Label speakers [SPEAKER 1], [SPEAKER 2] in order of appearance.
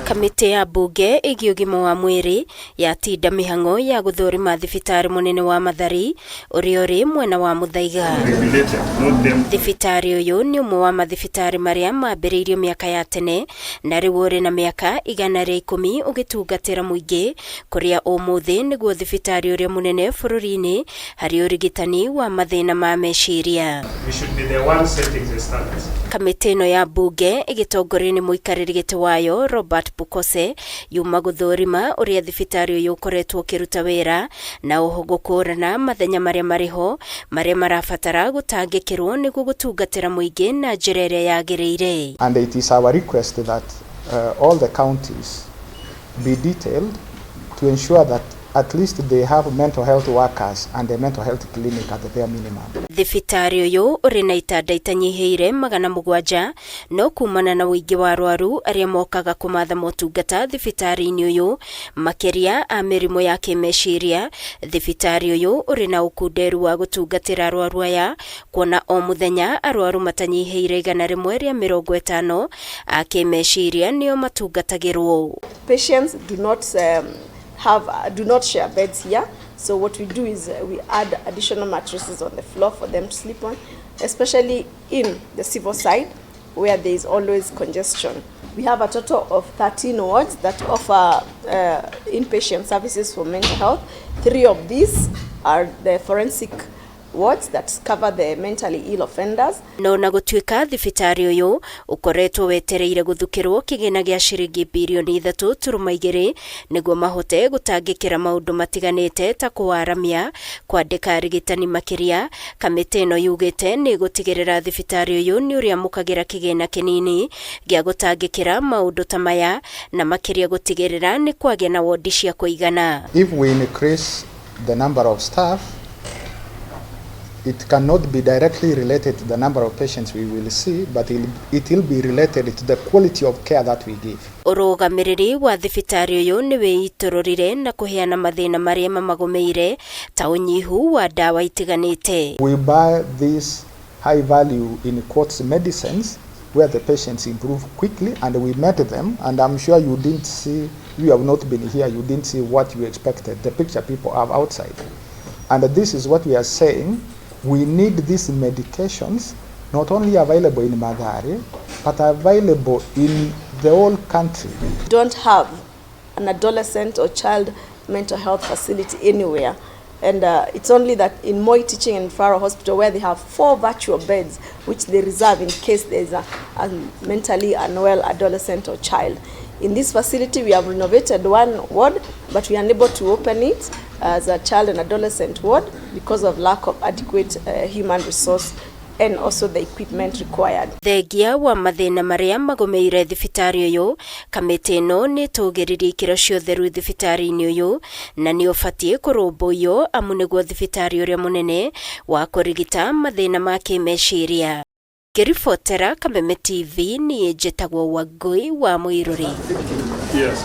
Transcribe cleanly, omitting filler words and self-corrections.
[SPEAKER 1] Kamĩtĩ ya mbunge ĩgiĩ ũgima wa mwĩrĩ yatinda mĩhang'o ya gũthũrima thibitarĩ mũnene wa Mathari ũrĩa ũrĩ mwena wa Muthaiga. Thibitarĩ ũyũ nĩ ũmwe wa mathibitarĩ marĩa mambĩrĩirio mĩaka ya tene na rĩu ũrĩ na mĩaka 110 ũgĩtungatĩra mũingĩ, kũrĩa ũmũthĩ nĩguo thibitarĩ ũrĩa mũnene bũrũri-inĩ harĩ ũrigitani wa mathĩna ma meciria. Kamĩtĩ ĩno ya mbunge ĩgĩtongorio nĩ mũikarĩri gĩtĩ wayo Robert Pukose yuma gũthũrima ũrĩa thibitarĩ ũyũ ũkoretwo ũkĩruta wĩra na oho gũkũrana mathenya marĩa marĩ ho marĩa marabatara gũtangĩkĩrwo nĩguo gũtungatĩra mũingĩ na njĩra ĩrĩa yagĩrĩire.
[SPEAKER 2] And it is our request that all the counties be detailed to ensure that at least they have mental health workers and a mental health clinic at the bare minimum.
[SPEAKER 1] Thibitarĩ ũyũ ũrĩ na itanda itanyihĩire 700, no kumana na ũingĩ wa arwaru arĩa mokaga kũmatha motungata thibitarĩ-inĩ ũyũ, makĩria a mĩrimũ ya kĩmeciria, thibitarĩ ũyũ ũrĩ na ũkunderu wa gũtungatĩra arwaru aya, kuona o mũthenya arwaru matanyihĩire 150 a kĩmeciria nĩo matungatagĩrwo.
[SPEAKER 3] Patients do not share beds here, so what we do is we add additional mattresses on the floor for them to sleep on, especially in the civil side where there is always congestion. We have a total of 13 wards that offer inpatient services for mental health. 3 of these are the forensic wards that cover the mentally ill offenders.
[SPEAKER 1] No na gũtuĩka thibitarĩ ũyũ ũkoretwo wetereire gũthukĩrwo kĩgĩna gĩa ciringi birioni 3.2 nĩguo mahote gũtangĩkĩra maũndũ matiganĩte ta kũwaramia, kwandĩka arigitani makĩria, kamĩtĩ ĩno yugĩte nĩ gũtigĩrĩra thibitarĩ ũyũ nĩ ũrĩamũkagĩra kĩgĩna kĩnini gĩa gũtangĩkĩra maũndũ ta maya, na makĩria gũtigĩrĩra nĩ kwagĩa na wondi cia kũigana.
[SPEAKER 2] If we increase the number of staff, it cannot be directly related to the number of patients we will see, but it will be related to the quality of care that we give.
[SPEAKER 1] Ũrũgamĩrĩri wa thibitarĩ ũyũ nĩ wĩitũrũrire na kũheana mathĩna marĩa mamagũmĩire ta ũnyihu wa ndawa itiganĩte.
[SPEAKER 2] We buy these high value in quotes medicines where the patients improve quickly, and we met them, and I'm sure you didn't see, you have not been here, you didn't see what you expected, the picture people have outside. And this is what we are saying, we need these medications not only available in Mathari, but available in the whole country.
[SPEAKER 3] Don't have an adolescent or child mental health facility anywhere. And it's only that in Moi Teaching and Referral Hospital, where they have 4 virtual beds, which they reserve in case there's a mentally unwell adolescent or child. In this facility, we have renovated one ward, but we are unable to open it as a child and adolescent ward because of lack of adequate human resource and also the equipment required.
[SPEAKER 1] Thengia wa mathĩna marĩa magũmĩire thibitarĩ ũyũ, kamĩtĩ ĩno nĩ ĩtũgĩririe ikĩro cia ũtheru thibitarĩ-inĩ ũyũ na nĩ ũbatiĩ kũrũmbũiyo amu nĩguo thibitarĩ ũrĩa mũnene wa kũrigita mathĩna ma kĩmeciria. Ngĩribotera Kameme TV, niĩ njĩtagwo Wangũi wa Mũirũrĩ.
[SPEAKER 4] Yes.